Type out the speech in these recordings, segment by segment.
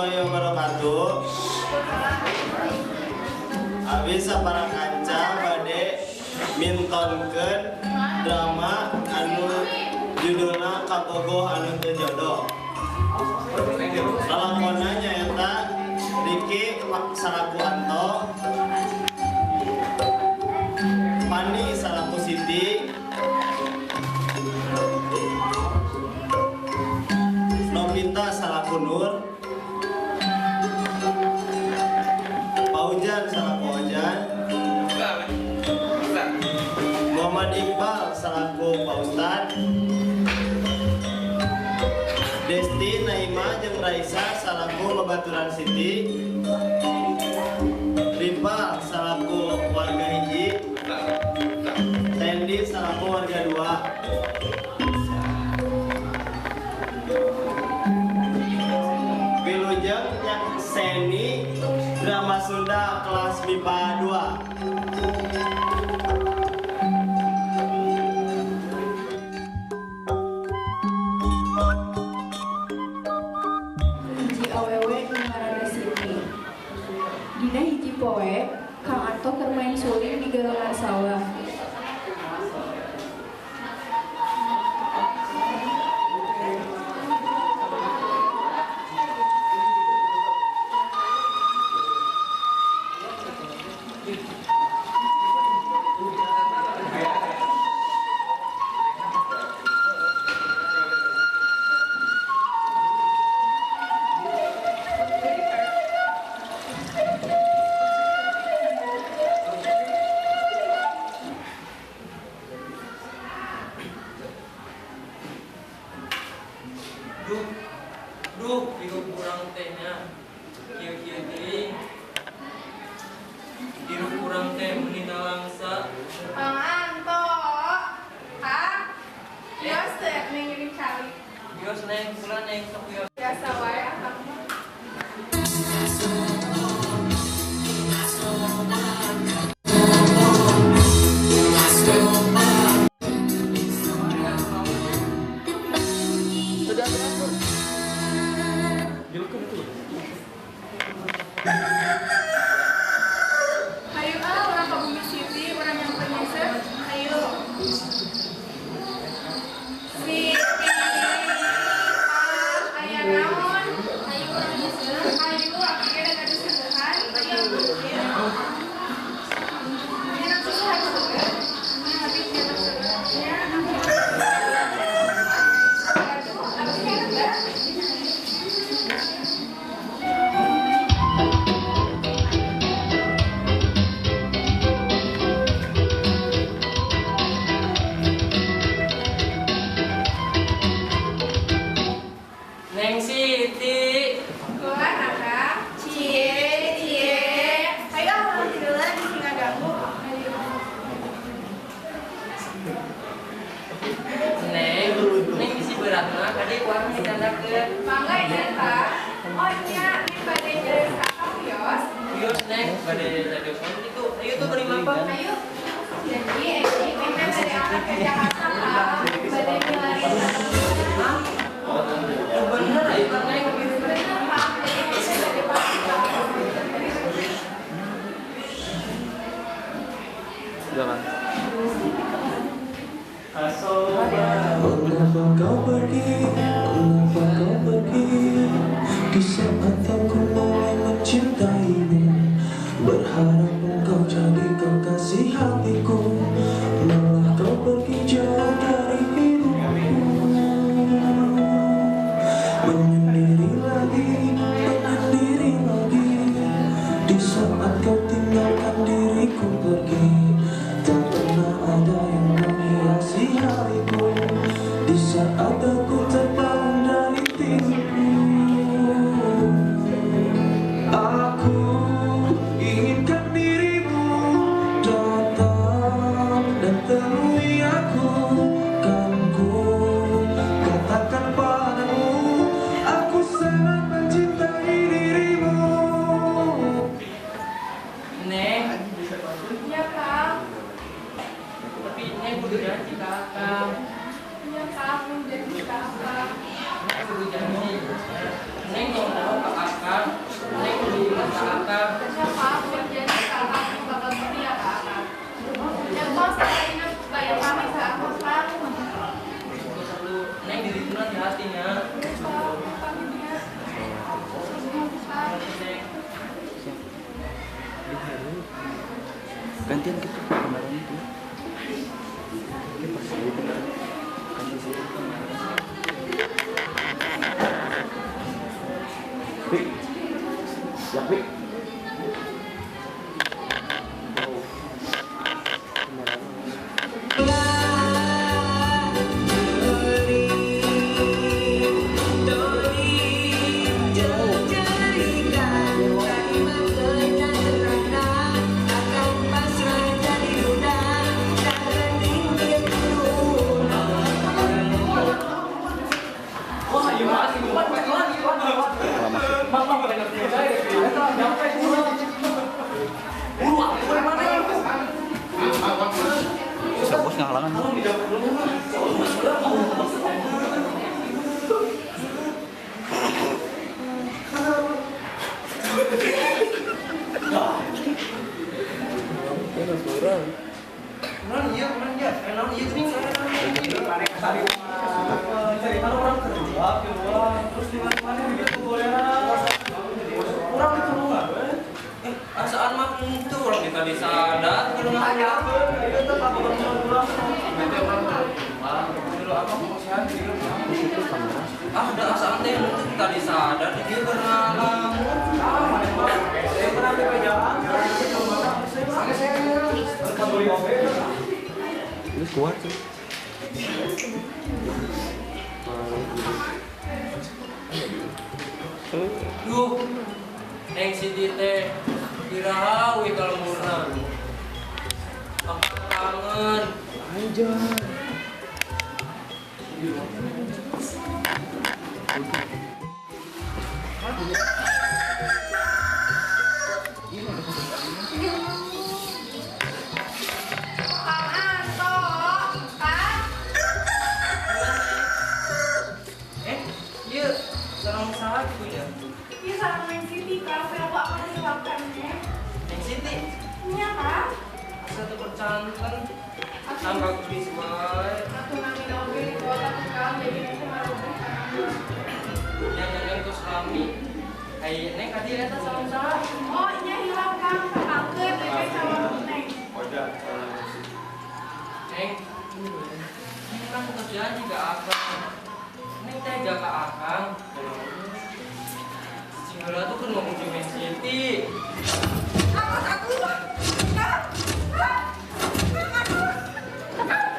warahmatullahi wabarakatuh. Abi sapara kanca bade mintonkeun drama anu judulna Kabogoh Anu Teu Jodoh. Lalakonna nyaeta Riki salaku Anto, Pani salaku Siti, Novita salaku Nur, Paujan salaku Ojan, Muhammad Iqbal salaku Pak Ustad, Desti Naima jeung Raisa salaku babaturan Siti, Ripa salaku warga hiji, Tendi salaku warga dua. Wilujeng Nyakseni drama Sunda kelas MIPA 2. Hiji awewe nu ngaranna Siti. Dina hiji poe, Kang Anto keur main suling di galengan sawah. Duh, hirup urang teh nya kieu-kieu teuing. Hirup urang teh meuni nalangsa. Kang Anto, Kang, bios teh neng ngirim calik. Bios neng, kula neng sok bios. Biasa wae akang mah. Hayu ah, urang ka Bumi Siti, urang nyamper nyesep. Hayu. Siti, ah, aya naon? Hayu urang nyesep. Hayu, abdi ge da gaduh seueuhan. Hayu. Nyenak susuhan seueur. Nya abdi nyenak seueur. Nya abdi. Aduh, abdi nyenak. Neng Siti. Keluar akang. Cie, cie. Hayu ah, urang tiduran bisi ngaganggu. Hayu. Neng, neng bisi beratna kade warung ditandakeun. Mangga ieu Kang. Oh nya, neng bade nyarios akang wios. Wios neng, bade nyarios naon kitu. Ayo tuh beri mapa. Hayu. Jadi, Eki, neng teh bade angkat ke Jakarta, Kang. Bade milari Hah? Oh, bener ayo kan neng. Bener, Kang. Jadi, neng teh bade pamit, Kang. Mengapa kau pergi? Mengapa kau pergi? Di saat aku mulai mencintaimu, berharap engkau jadi kekasih hatiku, malah kau pergi jauh. akang. Siapa berjanji ka akang bakal setia ka akang. Ya tos ayeuna bayar pamit ka akang, Kang. Neng diriku di hatinya. Pamitnya. Neng. Gantian gitu kemarin itu. Ini pas itu ganti sih. Pik. Ya, Pik. Bos ngahalangan. Asaan mah itu orang kita disadar kalau ah udah asaan teh itu kita disadar dia pernah lamun. Ini keluar sih. Duh, Neng Siti teh iraha we kalemburna. Aku kangen. Anjay. Kang Anto, Kang. Ieu sareng saha kitu nya? Iya sareng Neng Siti, Kang. Saya aku akan disuapkannya. Neng Siti? Iya, Kang. Asa teu percanten. Tangga geus wae. Atuh nami oge di kota tuh, Kang. Jadi Neng teh marobuh kana. Nya nyanyian tos rami. Ai Neng ka dieu eta sareng saha? Oh, nya hilang, Kang. Kapangkeun teh calon Neng. Neng. Neng kan tos janji ka akang. Neng tega ka akang. Cing heula tuh keur ngomong jeung Neng Siti. Awas aku. Kang. Kang. Kang, aduh. Kang.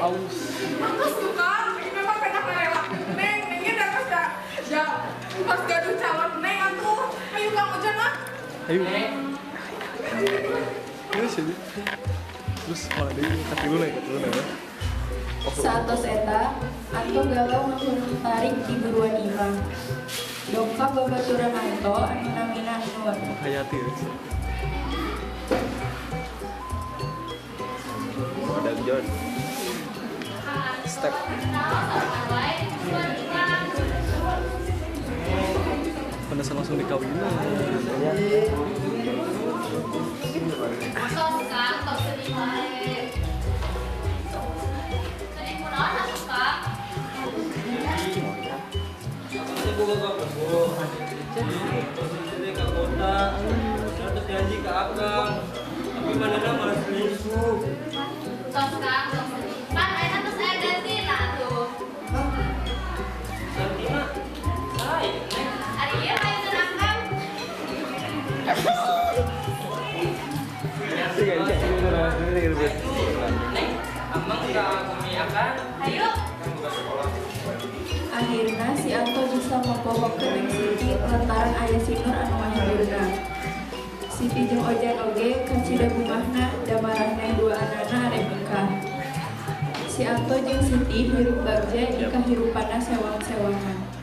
Aus. Aku suka, ini memang pernah ngerelakin Neng, Nengnya udah pas gak, ya, pas gaduh calon Neng atuh. Ayo Kang Ojan ah. Ayo. Neng. Terus ya. Terus malah deui katilu lah, katilu lah. Saatos eta, Anto galau ngahurung tarik di buruan imah. Dongkap babaturan Anto anu namina Nur. Hayati ya. Udah John. Step. Penasaran langsung dikawinan. Tos Kang, tos sedih wae. Sedih kunaon atuh Kang? Aku teh boga kabogoh. Terus teh ka kota. Terus janji ka akang. Tapi manehna malah selingkuh. Tos Kang, tos sedih. Pan ayeuna tos aya gantina atuh. Gantina? Sae, Neng. Ari ieu hayang akang. Neng, amang ka bumi akang. Hayu. Akhirna si Anto bisa mapohokeun Neng Siti lantaran aya si Nur anu ngahiburna. Siti jeung Ojan oge kacida bungahna da maraneh duaanana arek nikah. Si Anto jeung Siti hirup bagja di kahirupanna sewang-sewangan.